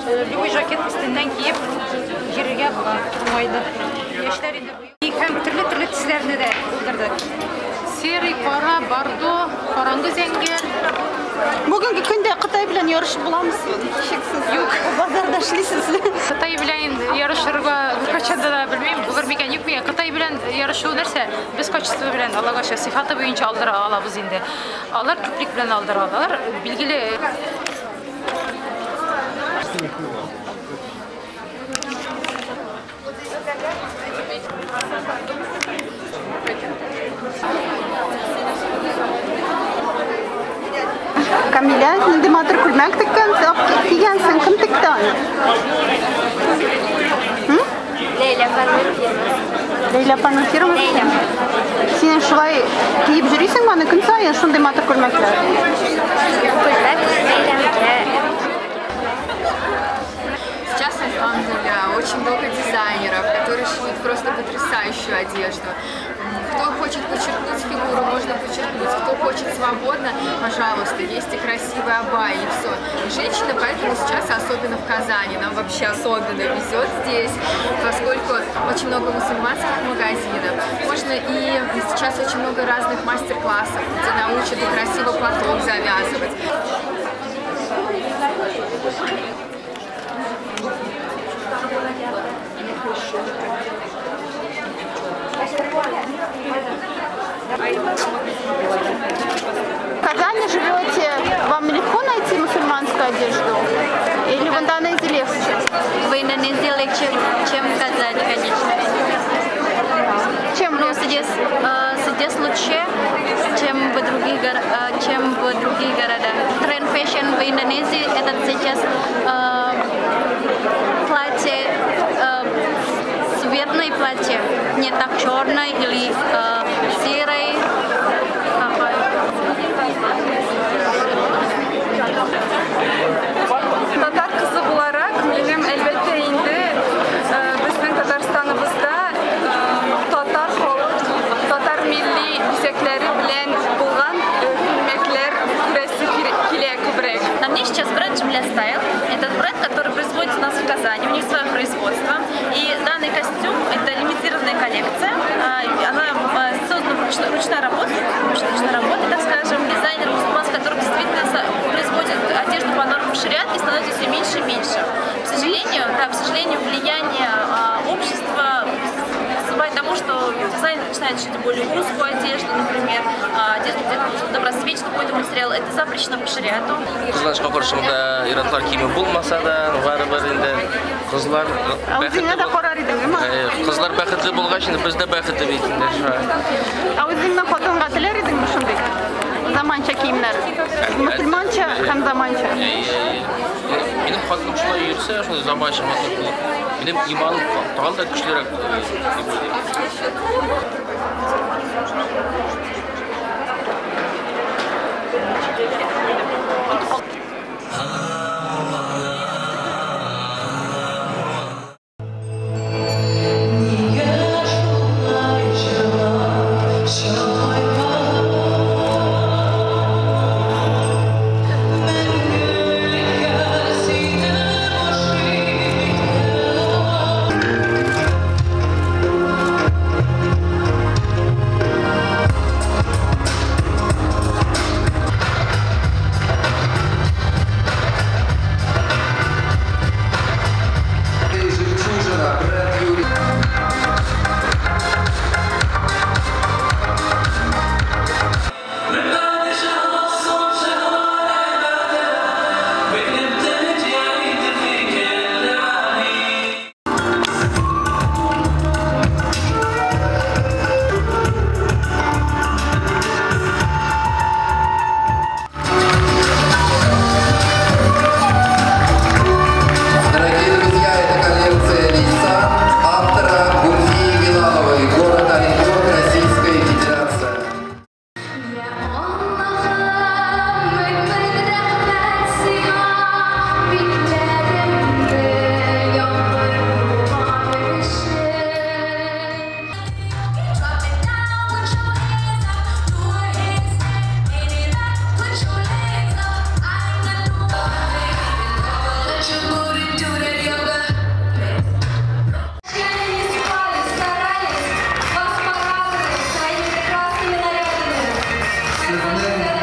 Любой жакет өстеннән киеп йөрергә була, уңайлы. Яшьләр инде һәм төрле-төрле төсләрне дә булдырдык. Серый, кара, бордо, караңгы зәңгәр. Бүгенге көндә Кытай белән ярышып буламы? Шиксез. Юк. Базарда эшлисез. Кытай белән ярышырга беркайчан да белмим, булыр микән, юк микән. Кытай белән ярышу нәрсә? Без качество белән, Аллага шөкер, сыйфаты буенча алдыра алабыз инде. Алар күплек белән алдыра алалар. Билгеле. Камилә, нинди матур күлмәк теккәнсең, кигәнсең, кем текте аны? Ләйлә апаның фирмасы. Ләйлә апаның фирмасы? Ләйлә. Син шулай киеп йөрисеңме аны көн саен шундый матур күлмәкләр? Күлмәк бәйрәмгә. Сейчас, альхамдулилля, очень много дизайнеров, которые шьют просто потрясающую одежду. Кто хочет подчеркнуть фигуру, можно подчеркнуть. Кто хочет свободно, пожалуйста, есть и красивые абайи, и все. И женщины, поэтому сейчас, особенно в Казани, нам вообще особенно везет здесь, поскольку очень много мусульманских магазинов. Можно и сейчас очень много разных мастер-классов, где научат и красиво платок завязывать. В Казани живете, вам легко найти мусульманскую одежду? Или в Индонезии легче? В Индонезии легче, чем в Казани, конечно. Чем? Ну, здесь лучше, чем в других городах. Тренд fashion в Индонезии это сейчас платье, цветное платье, не так черное или серое. Татар кызы буларак, минем әлбәттә инде безнең Татарстаныбызда татар халык, татар милли бизәкләре белән булган күлмәкләр күрәсе килә күбрәк. На мне сейчас бренд Джамиля Style. Это бренд, который производится у нас в Казани, у них свое производство. И данный костюм — это лимитированная коллекция. Она создана ручная работа, ручная работа, так скажем. Дизайнер мусульманский, который действительно производит одежду по нормам шариат, и становится все меньше и меньше. К сожалению, да, к сожалению, влияние общества вызывает тому, что дизайнер начинает шить более узкую одежду, например, одежду где-то что-то просвечивает какой-то материал. Это запрещено по шариату. Кызганычка каршы, монда ир-атлар киеме булмаса да, барыбер инде кызлар Үзеңә дә карар идең, әйме? Кызлар бәхетле булгач, инде без дә бәхетле бит инде шулай. Ә үзеңнең хатынга теләр идеңме шундый заманча киемнәр? Мөселманча һәм заманча. Минем хатыным шулай йөрсә, шундый заманча матур булып, минем иманым тагын да көчлерәк булыр дип уйлыйм. Үзләренең